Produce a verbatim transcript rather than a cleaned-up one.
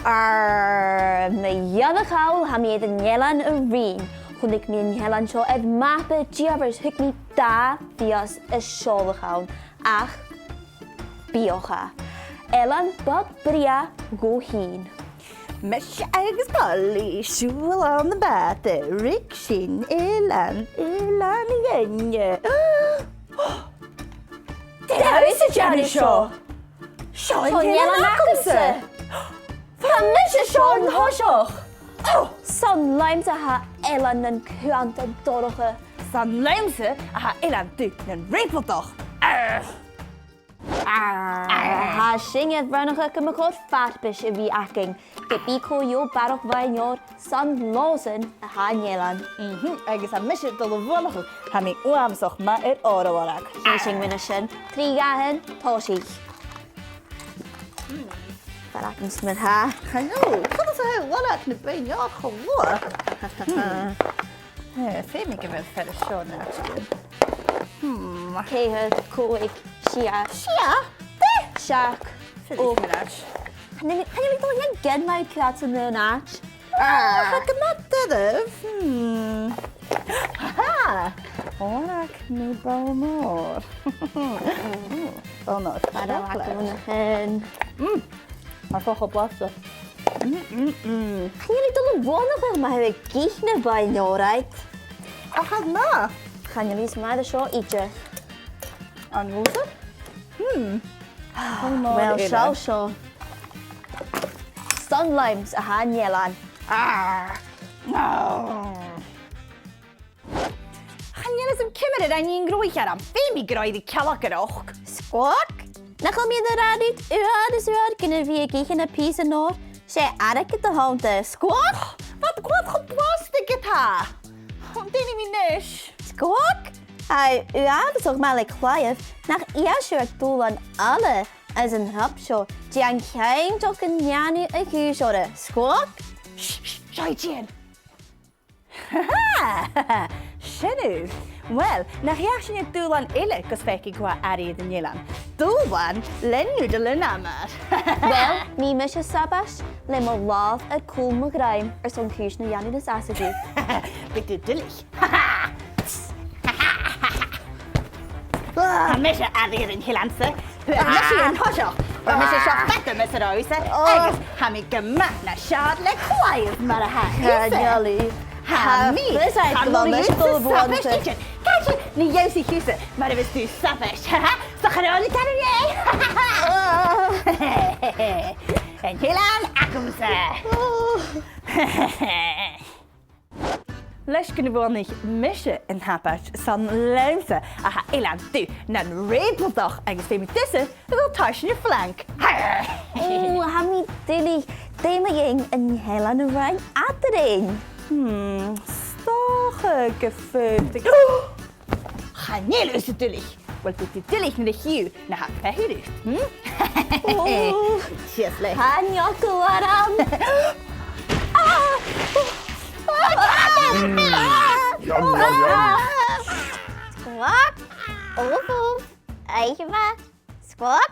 Arr, mu dheireadh thall, tha mi air an eilean a ruighinn. Chunnaic mi an t-eilean seo air mapa dìomhair, thug mi dà mhìos a' seòladh ann. Ach bhiodh e. Eilean beag brèagha dhomh fhìn. Mise agus Polly, siubhal ann am bàta, ruig sinn eilean, eilean dhuinne. Dè tha thusa a' dèanamh seo? Seo an t-eilean agamsa. Tha mise seo an toiseach. Ò, 's ann leamsa a tha eilean nan cuantan dorcha. 'S ann leamsa a tha eilean dubh nan reubaldach. Arr. Arr, tha sinne a' smaoineachadh gum bu chòir farpais a bhith againn. Ge bith cò dheagh bharrachd a bha an leabhar, 's ann leothasan a tha an t-eilean. Mhm, agus tha mise a' dol a bhuannachadh, tha mi uabhasach math air òran a lorg. Chì sinn mu dheidhinn sin. Trì, dhà, aon, tòisich. Far agamsa mar tha. Chan eil, chan eil fhios agam dè tha a' lorg na beinn òir cho luath. Hmm. Eh, feumaidh gu bheil fear an seo an àite sin. Hmm. Ceithir, còig, sia. Sia? Dè? Seachd. Feumaidh gu bheil. Chan eil, chan eil mi a' dol a dhèanamh gin mar creid an aon àite. Ah, tha gu math doirbh. Hmm. Ha ha! Òran mu bhonn mòr. Bhonn mòr. Far a bheil chocolate. An sin. Mm. Tha e cho blasta. Mm, mm, mm. Chan eil mi a' dol a bhuannachadh ma tha thu ag ithe na beinn òir. Ach chan eil. Chan eil fhios agam air seo idir. An robh thusa? Hmm. Uill, seall seo. 'S ann leamsa a tha an t-eilean. Ah. No. Chan eil fhios agam ciamar a rinn mi an gnothach orm. Feumaidh gu robh e ri cealgaireachd. Squawk! Nach eil mi ag ràdh riut uair is uair gun a bhith ag ithe na pìosan òir? 'S e airgead a th' annta. Squawk! Bha iad cho blasta ge-tà. Ò, dè nì mi a-nis? Squawk! Tha e uabhasach math le claidheamh, nach fheuch sibh air dùbhlan alla às an trup seo, dèan cinnteach gun dèan thu a' chùis oirre. Squawk! Sh, sh, seo i a' tighinn. Ha ha! Sin thu. Uill, nach fheuch sinn air dùbhlan eile gus faiceadh cò tha airidh air an eilean. Dùbhlan le noodle an amar. Uill, nì mise sabaid le mo làmh air cùl mo dhruim airson cùisean a dhèanamh nas fhasa dhomh. Bidh tu duilich. Tha mise airidh air an eilean-sa. Fhuair mise i an toiseach. Fhuair mise seo fada mus an robh thusa. Agus tha mi gu math nas fheàrr le claidheamh mar a tha thusa. Chan eil. Tha mi, tha mi a' dol a bhuannachadh. Càit, nì dh'ionnsaich thusa mar a bhios tu sabaid. Ha ha. 'S dòcha gun robh e ri dhèanamh. An t-eilean agamsa. Leis gun do bhuannaich mise an t-sabaid, 's ann leamsa a tha eilean dubh nan reubaldach agus feumaidh tusa a dhol tarsainn a' phlanc. Ò, tha mi duilich. Dè mu dheidhinn an t-eilean a rinn eadarainn? Hmm, 's dòcha gum faod... Chan eil thusa duilich. Uill, bidh tu duilich nuair a chì thu na tha feitheamh riut, hm? Ò. Sìos leat. Chan eil eagal orm. Ah! Yum, yum, yum. Squawk. Uf, uf. Oidhche mhath. Squawk.